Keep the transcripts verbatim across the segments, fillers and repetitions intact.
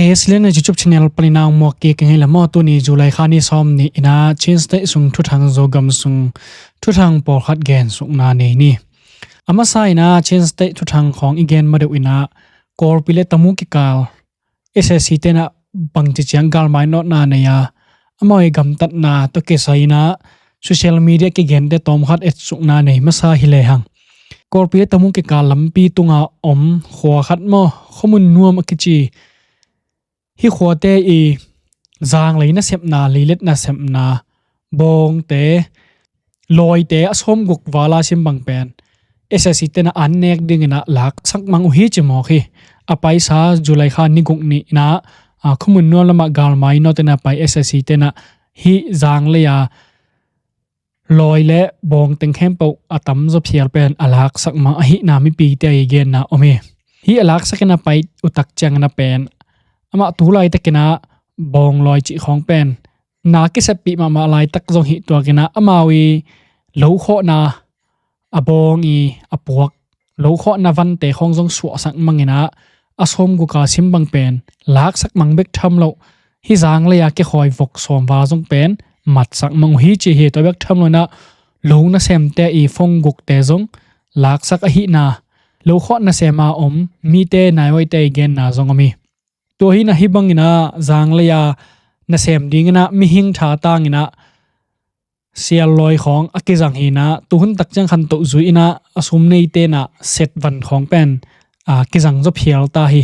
He silian na YouTube channel panin a muak kik ing hi le maw, tuni July kha ni sawm ni in a Chin State sung thuthang, Zogam sung thuthang pawlkhat gensukna nei ni. A masa in a Chin State thuthang khawng i gen ma deuh in a Kawlpi le Tamu kikal S A C te in a bangci ciang galmai nawtna nei a, amau i gamtatna tawh kisai in a social media kigente tawmkhat etsukna nei masa hi lehang, Kawlpi le Tamu kikal lampi tunga om khua khat maw, Khuamun Nuam a kici, hih khuate i zanglei nasepna, leilet nasepna, bawngte, lawite a sawmguk vala sim bang pen S A C te in a an nek dingin a laksak mang uh hi ci mawk hi. A paisa July kha ni guk ni in a, a, Khuamun Nuam lamah galmai nawt in a pai S A C te in a hih zanglei a lawi le bawng teng khempeuh a tamzaw phial pen a laksak mang ahihna mipite i genna om hi. Hih a laksak in a pai uh tak ciangin a pen amah tu laitakin a bawng lawi cih khawng pen na kiseppih mahmah laitak zong hih tuakin a amau i lokhawhna, a bawng i a puak lokhawhna vante khawng zong suahsak mang in a, a sawmguk a sim bang pen laksak mang bek tham loh, hih zanglei a kikhawi vok sawm val zong pen matsak mang uh hi ci hi. Tua bek tham loin a lo nasemte i phone gukte zong laksak ahihna lokhawh nasem a om mite naihuaite i genna zong om hi. Tua hi in a hih bangin a zanglei a nasem dingin a mihing tha tangin a sial lawi khawng a kizang hi in a, tuhun tak ciang khantoh zui in a a sum neite in a set van khawng pen a kizang zaw phial ta hi.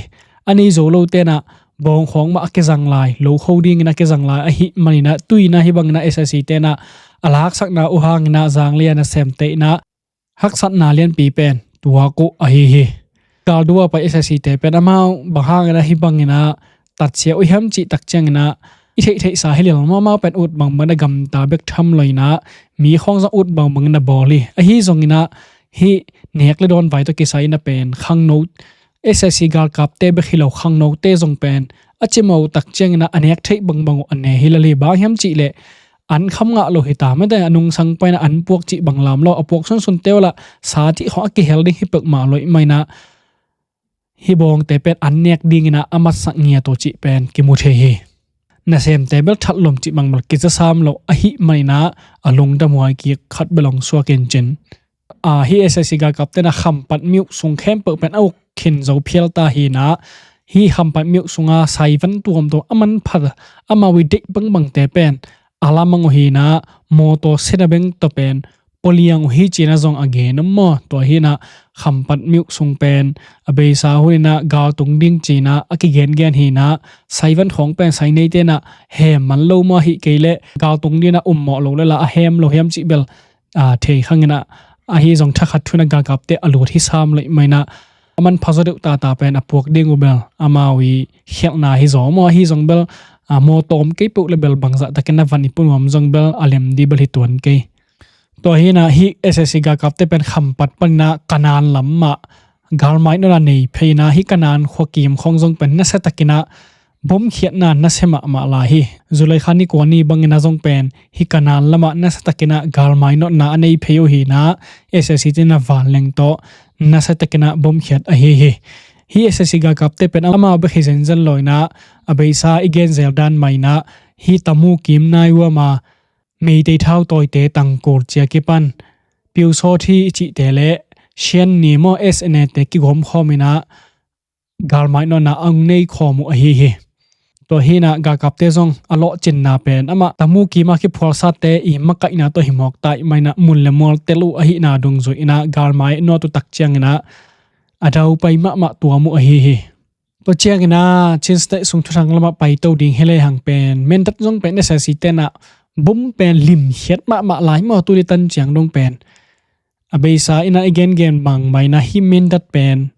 A nei zo lote in a bawng khawng mah a kizang lai, lokho dingin a kizang lai ahih manin a, tu in a hih bangin a S A C te in a a laksakna uh hangin a zanglei a nasemte in a haksatna lianpi pen tuak uh ahi hi. Kal dua pai S A C te pen amau bang hangin a hih bangin a tatsia uh hiam cih tak ciangin a i theihtheihsa hi lel maw, amau pen ut bangbangin a gamta bek tham loin a mi khawng zong ut bangbangin a bawl hi. Ahi zongin a hih nek le dawn vai tawh kisai in a pen khangno, S A C galkapte bek hi lo, khangnote zong pen a cimawh uh tak ciangin a a nek theih bangbang uh a ne hi lel hi. Bang hiam cih leh an kham ngah lo hi ta, mete a nungsang pai in a an puak cih bang lam lo, a puak sunsunte uh lah sa cih khawng a kihel ding hi peuhmah lo ahih manin a hih bawngte pen an nek dingin a a matsak ngiat uh cih pen kimu thei hi. Nasemte bel that lom cih bang bel kiza sam lo ahih manin a a lungdam huai kik khat bel hong suak in cin. A, hih S A C galkapte in a Khampat myo sung khempeuh pen a uk khin zo phial ta hi in a, hih Khampat myo sunga saivan tuamtuam a manpha, amau i deih bangbangte pen a la mang uh hi in a, mawtaw sena beng tawh pen pua liang uh hi ci in a zong a gen om maw. Tua hi in a Khampat myo sung pen a beisa hun in a galtung ding ci in a a kigengen hi in a, saivan khawng pen saineite in a hem man lo maw, ahih kei leh galtung ding in a ummawh lo lel a a hem lo hiam cih bel a, thei khang in a, ahi zong thakhat thu in a galkapte a lut hi sam lo ahih manin a, a manpha zaw deuh tata pen a puak ding uh bel amau i khialhna hi zaw maw. Ahi zong bel a, mawtaw om kei peuh le bel bangzah takin a van i pua nuam zong bel a lem ding bel hi tuan kei. Tua hi in a hih S A C galkapte pen Khampat panin a Kanan lam mah galmai nawtna nei phei in a, hih Kanan khua kim khawng zong pen nasiatakin a bomkhiatna nasia mahmah lai hi. July kha ni kua ni bangin a zong pen hih Kanan lamah nasiatakin a galmai nawtna a nei phei uh hi in a, S A C te in a vanleng tawh nasiatakin a bomkhiat ahi hi. Hih S A C galkapte pen amau bek hi zenzen lo in a, a beisa i gen zel dan mah in a, hih Tamu kim nai huam a Meitei thautawite Tangkhul ci a kipan Pyusawhthi i cihte le Shan Ni maw, S N A te kigawm khawm in a galmai nawtna a hong nei khawm uh ahi hi. Tua hi in a galkapte zong a lawhcinna pen amah Tamu kim a kiphualsate i makaihna tawh hi mawk ta ahih manin a mun le mual tel uh ahihna dungzui in a galmai nawt uh tak ciangin a a daupai mahmah tuam uh ahi hi. Tua ciangin a Chin State sung thuthang lamah paito ding hi lehang pen Mindat zong pen S A C te in a bom pen limkhiat mahmah lai maw, tuni tan ciang dong pen. A beisa in a i gengen bang mah in a hih Mindat pen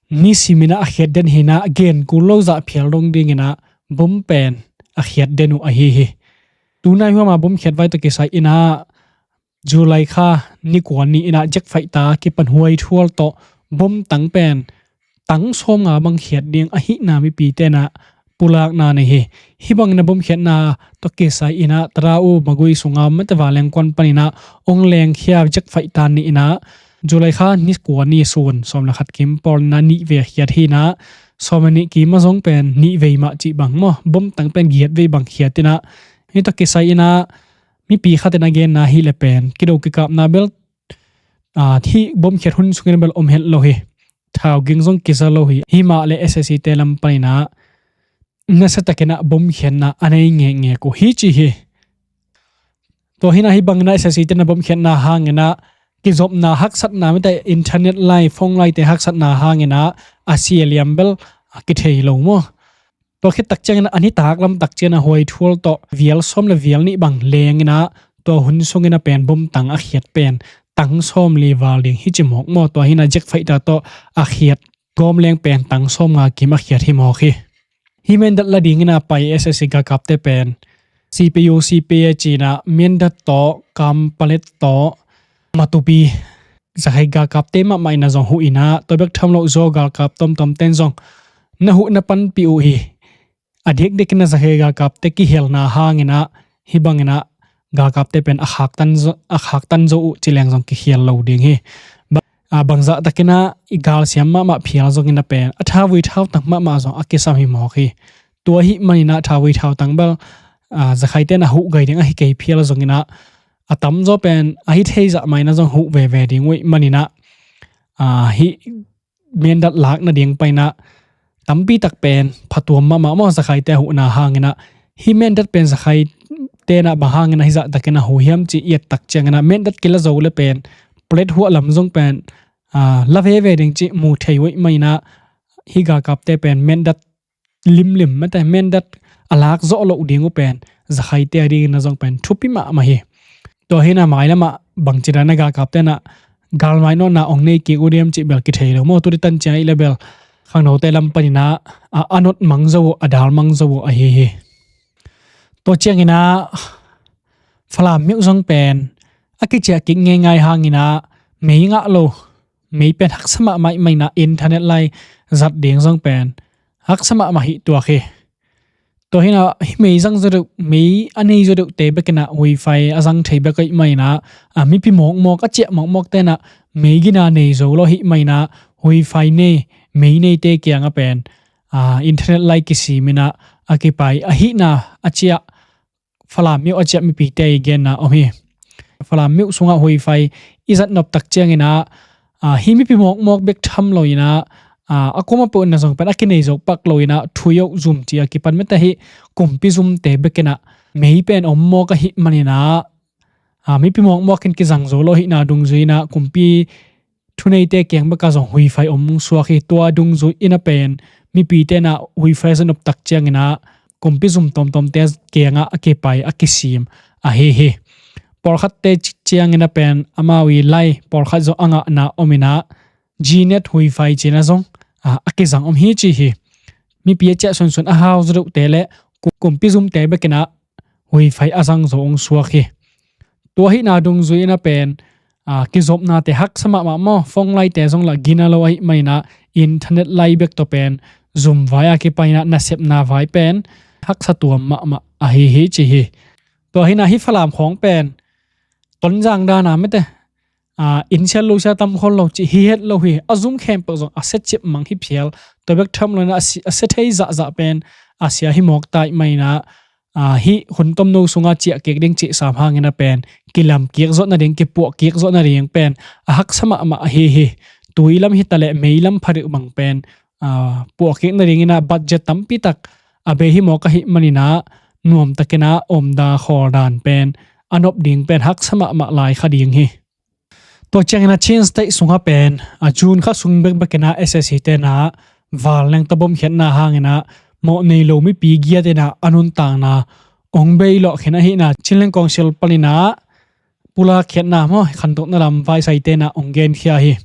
nisim in a a khiat den hi in a, gen kul lo zah phial dong dingin a bom pen a khiat den uh ahi hi. Tunai huam a bomkhiat vai tawh kisai in a July kha ni kua ni in a jet fighter kipan huai thual tawh bom tang pen tang sawmnga bang khiat ding ahihna mipite in a pulakna nei hi. Hih bangin a bomkhiatna tawh kisai in a Tara-u Magway sunga mate vanleng kuan panin a hong lengkhia jet fighter nih in a July kha ni kua ni sun sawm le khat kim pawl in a nih vei khiat hi in a, sawm le nih kim a zong pen nih vei mah cih bang maw, bom tang pen giat vei bang khiat inah, hih tawh kisai inah mipi khat in a genna hi le pen kido kikapna bel, ah, hih bom khiat hun sungin bel om het lo hi. Thau ging zong kiza lo hi. Himah le S S C te lam pan inah nasia takin ah bom khiatna a nei ngekngek uh hi ci hi. Tua hi inah hih bangin ah S S C te na bom khiatna hangin ah kizopna haksatna, mite internet line, phone line te haksatna hangin ah a sia liam bel a kithei lo maw. Tua khit tak ciangin ah a nitak lam tak ciangin ah huaithual tawh vial sawm le vial nih bang leng inah tua hun sungin ah pen bom tang a khiat pen tang sawm li val ding hi ci mawk maw. Tua hi inah jet fighter tawh a khiat gawm leng pen tang sawm nga kim a khiat hi mawk hi. Hih Mindat la dingin a pai S S C galkapte pen C P U, C P A ci inah Mindat tawh, Kanpetlet tawh, Matupi, Rakhine galkapte mahmah in a zong huh inah, tua bek tham lo Zo galkap tomtomte in zong na huh na panpih uh hi. A diakdiakin a Rakhine galkapte kihelna hangin ah hih bangin ah galkapte pen a khaktan zo, a khaktan zo uh ci leng zong kikhial lo ding hi. Ba-, a, bangzah takin ah i galsiam mahmah phial zongin a pen a thauvui thautang mahmah zong a kisam hi mawk hi. Tua ahih manin ah thauvui thautang bel, a, Rakhine te na huh gai ding ahi kei phial zongin ah a tamzaw pen ahi thei zah mah in a zong huh veve ding uh ahih manin ah, a, hih Mindat lak nading pan inah tampi tak pen phatuam mahmah maw, Rakhine te a huhna hangin ah. Hih Mindat pen Rakhine te na bang hangin ah hih zah takin a huh hiam cih i et tak ciangin ah Mindat kila zo le pen Paletwa lam zong pen, a, la veve ding cih mu thei uh ahih manin ah hih galkapte pen Mindat limlim, mite Mindat a lak zawh loh ding uh pen Rakhine te a dingin a zong pen thupi mahmah hi. Tua hi inah mailam ah bangci dan a galkapte na galmai nawtna ong nei kik uh diam cih bel kithei lo maw. Tuni tan ciang ahih le bel khangnote lam pan inah a, a nawt mang zo uh, a dal mang zo uh ahi hi. Tua ciangin ah Falam myo zong pen a kiciah kik ngeingai hangin ah mei ngah lo, mei pen haksa mahmah ahih manin ah internet line zat ding zong pen haksa mahmah hi tuak hi. Tua hi inah hih mei zang zaw deuh, mei a nei zaw deuhte bek inah wifi a zang thei bek ahih manin ah, a, mipi mawkmawk, a ciah mawkmawkte inah mei gina nei zo lo ahih manin ah wifi nei, mei neite kiangah pen, a, internet line kisim inah a kipai ahihna a ciah, Falam myo a ciah mipite i genna om hi. Falam myo sungah wifi i zat nop tak ciangin ah, a, hih mipi mawkmawk bek tham lo inah, a, a kuamah peuh in a zong pen a kinei zo pak lo inah thuiok zum ci a kipan, mite hih kumpi zumte bek inah mei pen om mawk ahih manin ah, a, mipi mawkmawk in kizang zo lo ahihna dungzui inah kumpi thuneite kiang bek ah zong wifi om suak hi. Tua dungzui inah pen mipite inah wifi zat nop tak ciangin ah kumpi zum tomtomte kiangah a kipai, a kisim ahi hi. Pawlkhatte ci-, ciangin ah pen amau i line pawlkhat zong a ngahna om inah Gnet wifi ci inah zong, a, a kizang om hi ci hi. Mipi a ciah sunsun a hau zaw deuhte le ku-, kumpi zumte bek inah wifi a zang zo ong suak hi. Tua ahihna dungzui inah pen, a, kizopnate haksa mahmah maw, phone line te zong lah gina lo ahih manin ah internet line bek tawh pen zum vai a kipan inah nasepna vai pen haksa tuam mahmah ahi hi ci hi. Tua hi inah hih Falam khawng pen Tonzang dan a, mite, a, inn sia lo sia tam khol lo cih hi het lo hi. A zum khempeuh zong a sia cip mang hi phial. Tua bek tham lo inah a si-, a sia thei zahzah pen a sia hi mawk ta ahih manin ah, a, hih hun tomno sungah ciah kik ding cih sam hangin ah pen kilam kik zawh nading, kipuah kik zawh nading pen a haksa mahmah ahi hi. Tui lam hi ta leh mei lam pha deuh bang pen, a, puah kik nadingin ah budget tampi tak a bei hi mawk ahih manin ah nuam takin ah omdan khawldan pen a nop ding pen haksa mahmah lai kha ding hi. Tua ciangin ah Chin State sungah pen, a, June kha sung bekbek inah S S C te inah vanleng tawh bom khiatna hangin ah mawh nei lo mipi giat inah a nuntakna ong bei lawh khin ahih inah Chinland Council panin ah pulak khiatna maw, khantohna lam vaisaite inah ong genkhia hi.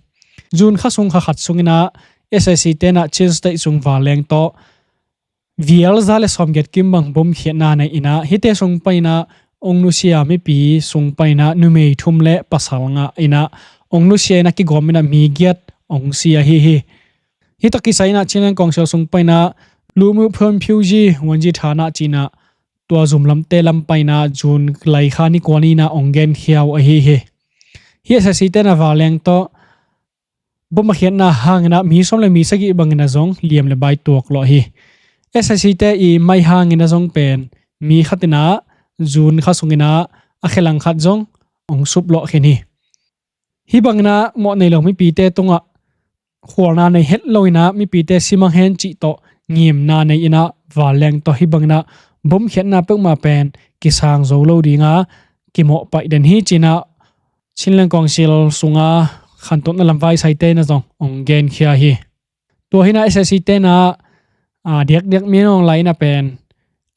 June kha sung kha khat sungin ah S S C te inah Chin State sung vanleng tawh vial za le sawmgiat kim bang bom khiatna nei inah, hihte sung panin ah ong nusia mipi sung panin ah numei thum le pasal nga inah ong nusia inah kigawm inah mi giat ong si ahi hi. Hih tawh kisai inah Chinland Council sung panin ah Lumuk Phon Phyu Ji, Wan Ji Than ah ci inah tua zum lamte lam panin ah June lai kha ni kua ni inah ong genkhia uh ahi hi. Hih S S C te inah vanleng tawh Bom a khiatna hangin ah mi sawm le mi sagih bangin ah zong liam le bai tuak lawh hi. SAC te i mai hangin ah zong pen mi khat in ah June kha sungin ah a khelang khat zong hong sup lawh khin hi. Hih bangin ah mawh nei lo mipite tungah khualna nei het lo in ah mipite si mang hen cih tawh ngimna nei in ah vanleng tawh hih bangin ah bom khiatna peuhmah pen kisang zo lo ding a kimawh paih den hi ci-in ah Chinland Council sunga khantohna lam vaisaite in ah zong hong genkhia hi. Tua hi in ah SAC te in ah, a, diakdiak mi nong lai in ah pen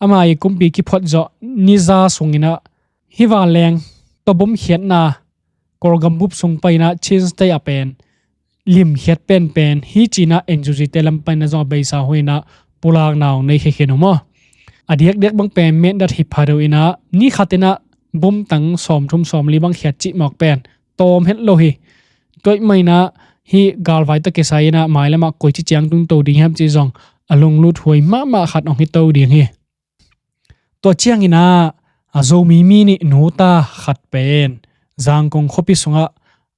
ama i kumpi kiphuat zawh ni za sungin ah hih vanleng tawh bom khiatna Kawlgam bup sung pai in ah Chin State ah pen limkhiat penpen hi ci-in ah NUG te lam pan in ah zong a beisa hoih in ah pulakna hong nei khia khin uh maw. A diakdiak bang pen Mindat hi pha deuh in ah ni khat in ah bom tang sawmthum sawmli bang khiat cih mawk pen tawm het lo hi. Tua ahih manin ah hih galvai tawh kisai in ah mailam ah koici ciang tungto ding hiam cih zong a lunglut huai mahmah khat hong hi to ding hi. Tua ciangin ah a Zomi mi nih nuta khat pen Zangkong khuapi sungah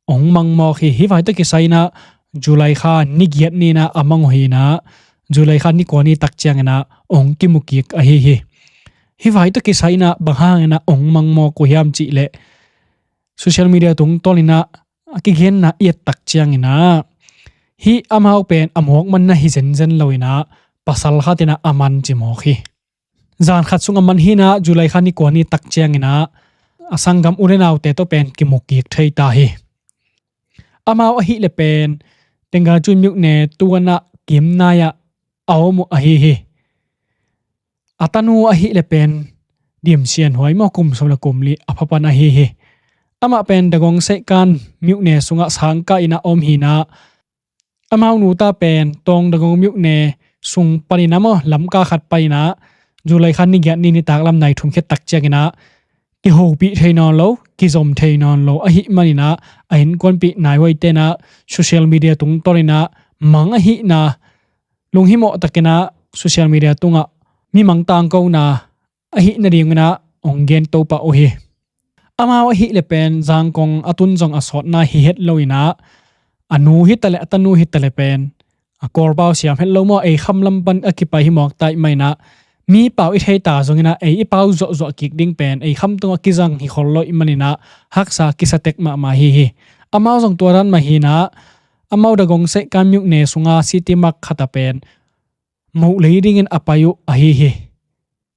hong mang mawk hi. Hih vai tawh kisai in ah July kha ni giat ni in ah a mang uh hi in ah July kha ni kua ni tak ciangin ah hong kimu kik ahi hi. Hih vai tawh kisai in ah bang hangin ah hong mang mawk uh hiam cih leh social media tungtawn in ah a kigenna i et tak ciangin ah hih amau pen a mawk man na hi zenzen lo in ah pasal khat in ah a man ci mawk hi. Zan khat sung a man hi in ah July kha ni kua ni tak ciangin ah a sanggam u le naute tawh pen kimu kik thei ta hi. Amau ahih leh pen Tenggacui myone tuan ah Kimnai ah a om uh ahi hi. A tanu ahih leh pen Dim Sian Huai maw, kum sawm le kum li a pha pan ahi hi. Amah pen Dagong Sehkan myone sungah sangkah in ah a om hi in ah amau nuta pen Tawng Dagong myone sung panin ah maw Lamka khat pai in ah July kha ni giat ni nitak lam nai thum khiat tak ciangin ah kihopih thei nawn lo, kizom thei nawn lo ahih manin ah a innkuanpih nai huaite in ah social media tungtawn in ah mang ahihna lunghimawh takin ah social media tungah mimang tangkona ahih nadingin ah hong gen to pah uh hi. Amau ahih leh pen Zangkong a tun zong a sawtna hi het lo in ah a nu hi ta leh a tanu hi ta leh pen a Kawlpau siam het lo maw, ei kham lam pan a kipai hi mawk ta ahih manin ah mi pau i thei ta zongin ah ei i pau zuahzuah kik ding pen ei kham tungah kizang hi khol lo ahih manin ah haksa kisa tek mahmah hi hi. Amau zong tua dan mah hi in ah amau Dagong Sehkan myone sunga City Mart khat ah pen moh lei dingin a pai uh ahi hi.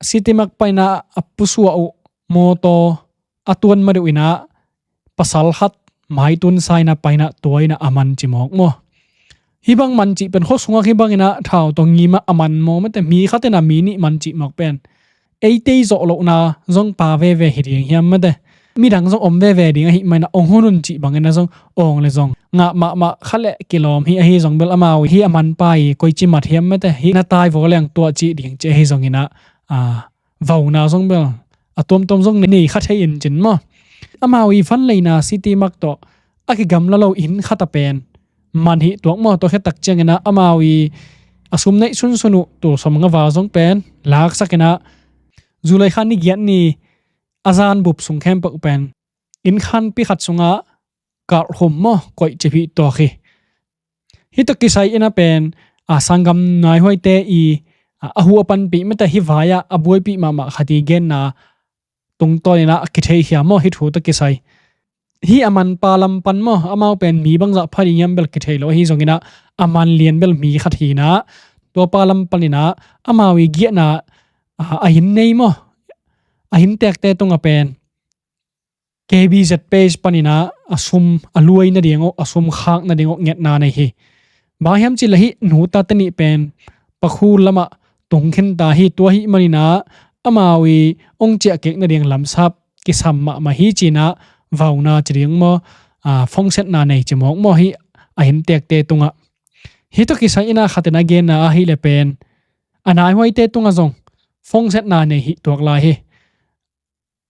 City Mart pai in ah a pusuah uh mawtaw a tuan ma deuh in ah pasal khat maitun sa in ah pai in ah tua in ah a man ci mawk maw. Hih bang man cih pen khua sungah hih bangin ah thau tawh ngim ah a man maw mate, mi khat in ah mi nih man cih mawk pen eite i zawh lohna zong pha veve hi ding hiam mate. Midang zong om veve ding ahih manin ah ong hun un cih bangin ah zong awng le zong ngah mahmah kha leh kilawm hi. Ahi zong bel amau hih a manpa i koici mat hiam mate, hih na tai vaw leng tuah cih ding ci ahi zongin ah, a, vauna zong bel a tuamtuam zong nei kha thei in cin maw. Amau i van leina City Mart tawh a kigamla lo inn khat ah pen man hi tuak maw. Tua khit tak ciangin ah amau i a sum neih sunsun uh tul sawmnga val zong pen laksak in ah July kha ni giat ni a zan bup sung khempeuh pen inn khanpi khat sungah kalhkhum maw, koih cip hi tuak hi. Hih tawh kisai in ah pen a sanggam nai huaite i a, a hu a panpih mate, hih vai ah a buaipih mahmah khat i genna tungtawn in ah a kitheikhia maw, hih thu tawh kisai. Hih a manpa lam pan maw, amau pen mi bangzah pha ding hiam bel kithei lo ahi zongin ah a man lian bel mi khat hi in ah tuapa lam panin ah amau i giahna, a, a inn nei maw, a inntekte tungah pen K B Z page panin ah a sum a luai nading uh, a sum khak nading uh ngetna nei hi. Bang hiam cih leh hih nuta te nih pen Pakhu lamah tung khin ta hi. Tua ahih manin ah amau i ong ciah kik nading lamsap kisam mahmah hi ci-in ah vauna ci ding maw, a, phongsetna nei ci mawk maw, hih a inntekte tungah. Hih tawh kisai in ah khat in a genna ahih leh pen a nai huaite tungah zong phongsetna nei hi tuak lai hi.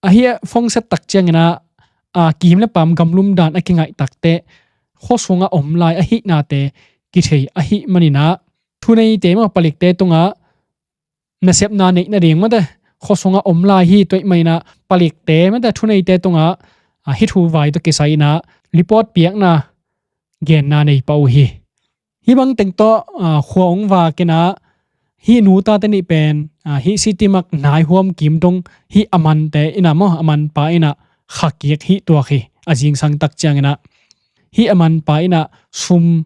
Ahi a, phongset tak ciangin ah, a, kim le paam gamlum dan a kingaih tak teh khua sungah om lai ahihnate kithei ahih manin ah thuneite maw, palikte tungah nasepna neih nading mate, khua sungah om lai hi. Tua ahih manin ah palikte mate, thuneite tungah, a, hih thu vai tawh kisai in ah report piakna genna nei pah uh hi. Hih bangteng tawh, ah, khua hong vak inah, hih nu tate nih pen, ah, hih city mak naihuam kim dong, hih a mante inah maw, a manpa inah kha kik hih tuak hi, a zingsang tak ciang inah. Hih a manpa inah sum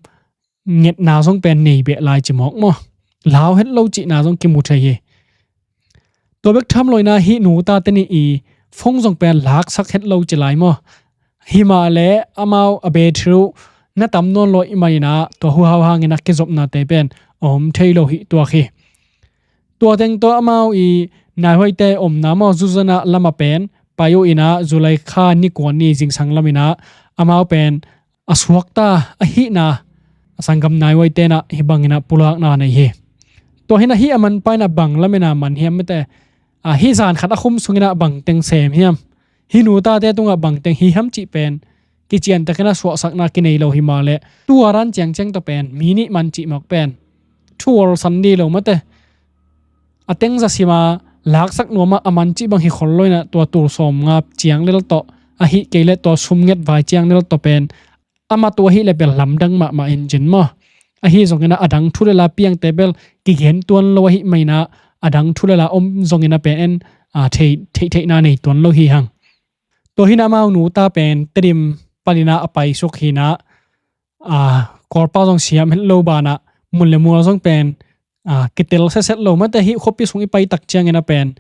ngetna zong pen nei beh lai ci mawk maw. Lau het lo cihna zong kimu thei hi. Tua bek tham lo inah hih nu tate nih i phone zong pen laksak het lo ci lai maw. Himahleh amau a battery uh na tam nawn lo ahih man inah tua huhau hang inah kizopnate pen a om thei lo hih tuak hi. Tua teng tawh amau i naihuaite omna maw, Zuzana lamah pen pai uh inah July kha ni kua ni zingsang lam inah amau pen a suakta ahihna, a sanggam naihuaite inah hih bang inah pulakna nei hi. Tua hi inah hih a manpa inah bang lam inah man hiam mate, ah, hih zan khat a khum sung inah bangteng sem hiam, hih nu tate tungah bangteng hi hiam cih pen kiciantak inah suahsakna kinei lo himahleh, tua dan ciangciang tawh pen mi nih man cih mawk pen thu olsan dih lo mate. A teng za sima laksak nuam a, a man cih bang hi khol lo inah tua tul sawmnga ciang lel tawh, ahih kei leh tua sum nget vai ciang lel tawh pen amah tua ahih leh bel lamdang mahmah in cin maw. Ahi zong inah a dang thu le la piangte bel kigen tuan lo ahih man inah a dang thu le la om zong inah pen en, ah, thei, theihtheihna nei tuan lo hi hang. Tua hi inah amau nu ta pen Tedim pan inah a paisuk hi inah, ah, Kawlpau zong siam het lo banah mun le mual zong pen, ah, kitel setset lo mate. Hih khuapi sung i pai tak ciang inah pen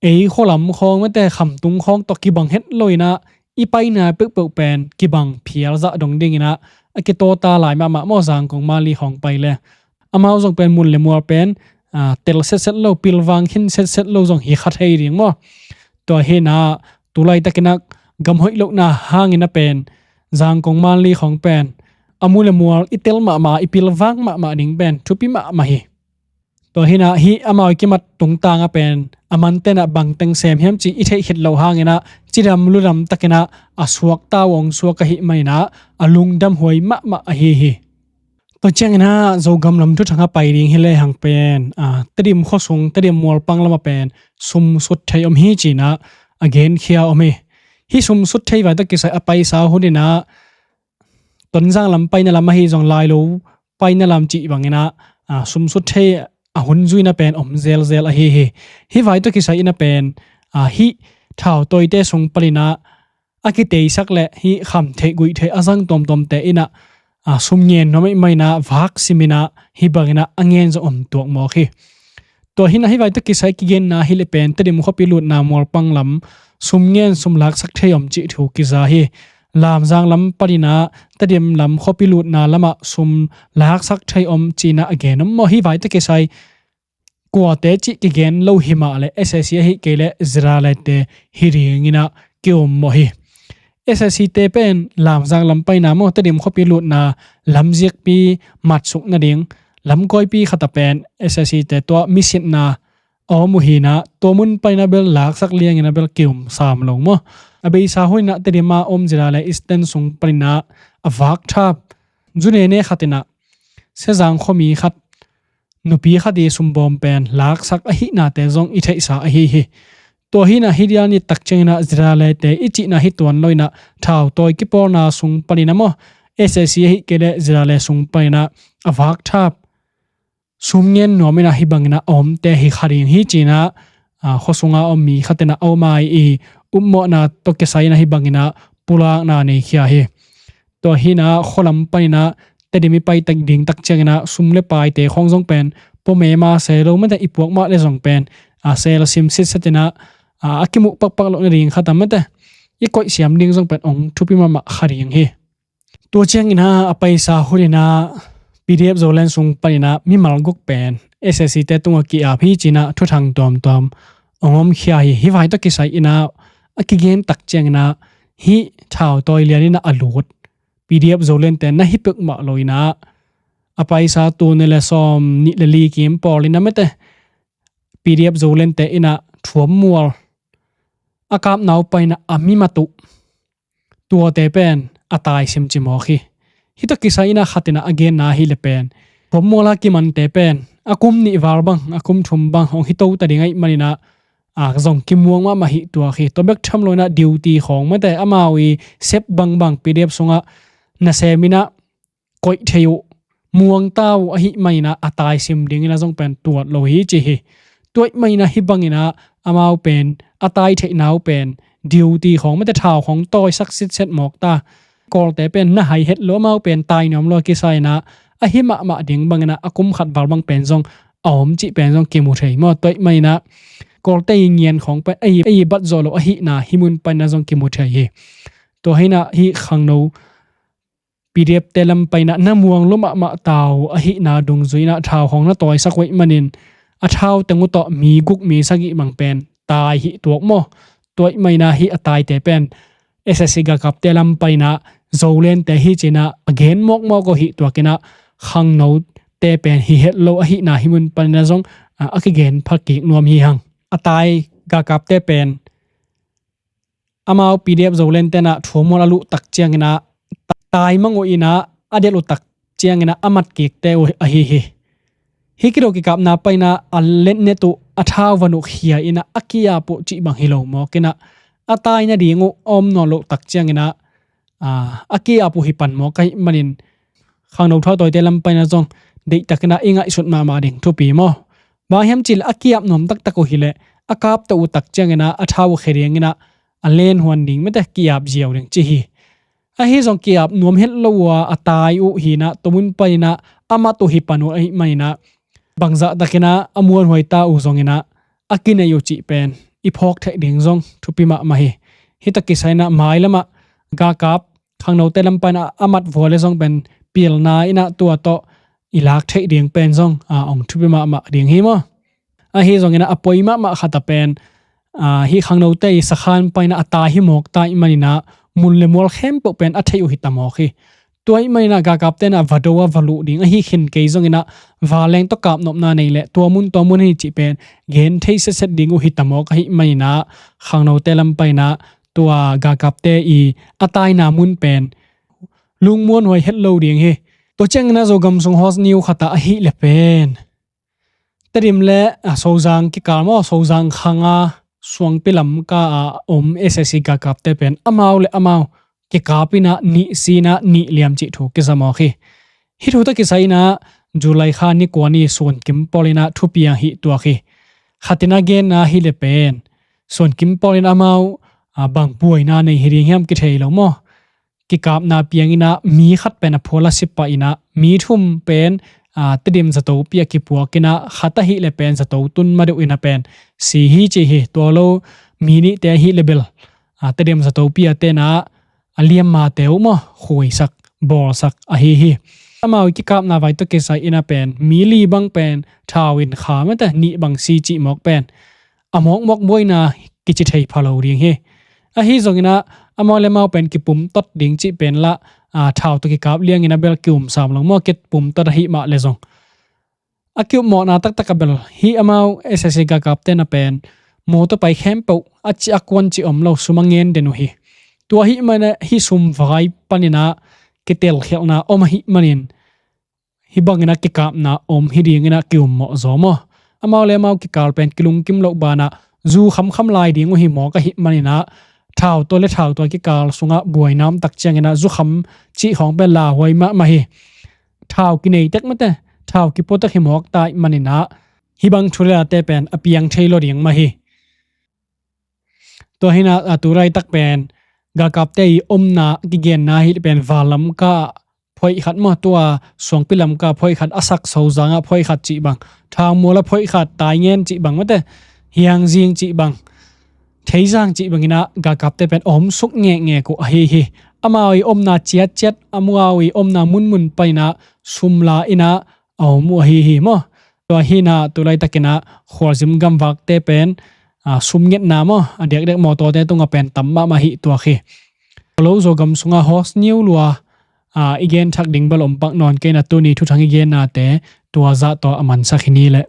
ei khualam khawng mate, Khamtung khawng tawh kibang het lo inah i paina peuhpeuh pen kibang phial zah dong ding inah a kitawta lai mahmah maw, Zangkong Manli khawng pai le. Amau zong pen mun le mual pen, ah, tel setset lo, pilvang khin setset lo zong hi kha thei ding maw. Tua hi inah tu laitak inah gam hoih lohna hang inah pen Zangkong Manli khawng pen a mun le mual i tel mahmah, i pilvang mahmah ding pen thupi mahmah hi. Tua hi inah hih amau i kimat tungtang ah pen a mante inah bangteng sem hiam cih i theih khit loh hang inah cidam ludam tak inah a suakta uh hong suak ahih man inah a lungdam huai mahmah ahi hi. Tua ciang inah Zogam lam thuthang ah pai ding hi lehang pen, ah, Tedim khuasung, Tedim mualpang lamah pen sum sut thei om hi ci inah a genkhia om hi. Hih sum sut thei vai tawh kisai a paisa hun inah Tonzang lam paina lam ahi zong, Lailo paina lam cih bang inah, ah, sum sut thei a hun zui inah pen om zelzel ahi hi. Hih vai tawh kisai inah pen, ah, hih thautawite sung pan inah a kiteisak le hih khamtheih guihtheih a zang tuamtuamte inah, ah, sum ngen nuam ahih man inah vak sim inah hih bang inah a ngen zong om tuak mawk hi. Tua hi inah hih vai tawh kisai kigenna hi leh pen Tedim khuapi lutna mualpang lam sum ngen sum laksak thei om cih thu kiza hi. Lamzang lam pan inah Tedim lam khuapi lutna lamah sum laksak thei om ci inah a gen om maw. Hih vai tawh kisai kuate cih kigen lo himahleh S A C ahih kei leh ZRA-te hi ding inah ki-um mawh hi. S A C-te pen Lamzang lam paina maw, Tedim khuapi lutna lamziakpi matsuk nading lamkawipi khat ah pen S A C-te tua misitna a om uh hi inah tua mun pan inah bel laksak liang inah bel ki-um sam lo maw. A beisa hun inah Tedim a om ZRA le Eastern sung pan inah a vakthap zu nene khat inah Sezang khuami khat nupi khat i sumbawm pen laksak ahihnate zong i theihsa ahi hi. Tua hi inah hih dial ni tak ciang inah ZRA-te i cihna hi tuan lo inah thautawi kipawlna sung pan inah maw, S A C ahih kei leh ZRA sung pan inah a vakthap sum ngen nuam inah hih bang inah a omte hi kha ding hi ci inah, ah, khuasung a om mi khat inah a om a i upmawhna tawh kisai inah hih bang inah pulakna nei khia hi. Tua hi inah khualam pan inah Tedim i pai tak ding tak ciang inah sum le paite khawng zong pen pua mema se lo mate, i puak mah le zong pen, ah, sel sim sitset inah, ah, a kimuh pakpak loh nading khat ah mate, i koih siam ding zong pen ong thupi mahmah kha ding hi. Tua ciang inah a paisa hun inah P D F Zoland sung pan inah mimal guk pen S A C-te tungah ki-ap hi ci inah thuthang tuamtuam ong om khia hi. Hih vai tawh kisai inah a kigen tak ciang inah hih thautawi lian inah a lut P D F Zoland-te na hi peuhmah lo inah a paisa tul nih le sawm nih le li kim pawl inah mate P D F Zoland-te inah thuammual a kapna uh pan inah a mimat uh tuate pen a taisim ci mawk hi. Hih tawh kisai inah khat inah a genna hi leh pen thuammual a kimante pen a kum nih val bang, a kum thum bang hong hi to ta ding ahih man inah, ah, zong kimuang mahmah hi tuak hi. Tua bek tham lo inah duty khawng mate, amau i sep bangbang P D F sungah nasem inah koih thei uh, muangta uh ahih manin ah a tai sim dingin ah zong pen tuat lo hi ci hi. Tua ahih manin ah hih bangin ah amau pen a tai theihna uh pen duty khawng mate thau khawng tawisak sitset mawk ta. Kawlte pen na hai het lo, amau pen tai nuam lo a kisa in ah ahi mahmah ding bangin ah a kum khat val bang pen zong a om cih pen zong kimu thei maw. Tua ahih manin ah Kawlte i ngian khawng pen a i, a i bat zawh lo ahihna hih mun panin ah zong kimu thei hi. Tua hi in ah hih khangno P D F te lam panin ah na muang lua mahmah ta uh ahihna dungzui in ah thau khawng na tawisak uh ahih manin a thau teng uh tawh mi guk mi sagih bang pen tai hih tuak maw. Tua ahih manin ah hih a taite pen SAC galkapte lam panin ah Zolente hi ci in ah a gen mawkmawk uh hih tuak in ah khangnote pen hi het lo ahihna hih mun panin ah zong a, a kigen pha kik nuam hi hang. A tai galkapte pen amau P D F Zolente in ah thuamual a luh tak ciangin ah tai mang uh in ah a delh uh tak ciangin ah a mat kikte uh ahi hi. Hih kido kikapna panin ah a letnet uh a thau van uh khia in ah a ki-ap uh cih bang hi lo mawk in ah a tai nading uh a om nawn loh tak ciangin ah a, a ki-ap uh hi pan mawk ahih manin khangno thautawite lam panin ah zong deihtakin ah i ngaihsut mahmah ding thupi maw. Bang hiam cih leh a ki-ap nuam taktak uh hi leh a kap tawh uh tak ciangin ah a thau uh khia dingin ah a lenhuan ding mate ki-ap ziau ding ci hi. Ahi zong ki-ap nuam het lo uh a a tai uh hi in ah tua mun panin ah a mat uh hi pan uh ahih manin ah bangzah takin ah a muanhuai ta uh zongin ah a kinei uh cih pen i phawk theih ding zong thupi mahmah hi. Hih tawh kisai in ah mailam ah galkap khangnote lam panin ah a mat vua leh zong pen pilna in ah tua tawh i lak theih ding pen zong a, ong thupi mahmah ding hi maw. Ahi zongin ah a poi mahmah khat ah pen a, hih khangnote i sakhan panin ah a tai hi mawk ta ahih manin ah mun leh mual khempeuh pen a theih uh hi ta mawk hi. Tua ahih manin ah galkapte in ah va do a va luh ding ahi khin kei zongin ah vanleng tawh kapnopna nei leh tua mun tua mun hi cih pen gen thei setset ding uh hi ta mawk ahih manin ah khangnote lam panin ah tua galkapte i a taina mun pen lungmuanhuai het lo ding hi. Tua ciangin ah Zogam sung host news khat ah ahih leh pen Tedim leh a, Sozang kikal maw, Sozang khang a Suangpi lam ka a om SAC galkapte pen amau leh amau kikap in ah nih si in ah nih liam cih thu kiza mawk hi. Hih thu tawh kisai in ah July kha ni kua ni Suan Kim Pawl in ah thupiang hih tuak hi. Khat in ah genna hi leh pen Suan Kim Pawl in amau a, bang buaina nei hi ding hiam kithei lo maw. Kikapna piang in ah mi khat pen a phual a si pah in ah mi thum pen a, Tedim zatopi ah kipuak in ah khat ahih leh pen zato tun ma deuh in ah pen si hi ci hi. Tua lo mi nihte ahih leh bel a, Tedim zatopi ah te in ah a liammate uh maw khuaisak bawlsak ahi hi. Amau i kikapna vai tawh kisai in ah pen mi li bang pen thau in kha mate nih bang si cih mawk pen a mawkmawk buaina kici thei pha lo ding hi. Ahi zongin ah amau leh amau pen kipumtot ding cih pen lah a, thau tawh kikap liangin ah bel ki-um sam lo maw, kipumtot ahih mah leh zong a ki-upmawhna taktak ah bel hih amau SAC galkapte in ah pen mawtaw pai khempeuh a cih a kuan cih om lo sum a ngen den uh hi. Tua ahih manin ah hih sum vai panin ah kitelkhialhna om ahih manin hih bangin ah kikapna om hi dingin ah ki-ummawh zaw maw. Amau leh amau kikal pen kilungkim loh banah zu khamkham lai ding uh hi mawk ahih manin ah thau tua leh thau tua kikal sungah buaina om tak ciangin ah zu kham cih khawng pen lauhuai mahmah hi. Thau kinei tek mate thau kipua tek hi mawk ta ahih manin ah hih bang thu leh late pen a piang thei lua ding mah hi. Tua hi in ah a, tu laitak pen galkapte i omna kigenna hi leh pen vanlam ka phoih khat maw, tua Suangpi lam ka phoih khat, a sak Sozang ah phoih khat cih bang, Thangmual ah phoih khat, Taingen cih bang mate, Hiangzing cih bang, Theizang cih bangin ah galkapte pen a om suk ngekngek uh ahi hi. Amau i omna ciatciat, amau i omna munmun panin ah sum la in ah a om uh ahi hi maw. Tua hi in ah tu laitakin ah khualzin gamvakte pen a, sum ngetna maw, a diakdiak mawtawte tungah pen tam mahmah hi tuak hi. Tua lo Zogam sungah host news lua a, i gen thak ding bel om pak nawn kei in ah tuni thuthang i gennate tua zah tawh a mansak hi ni leh.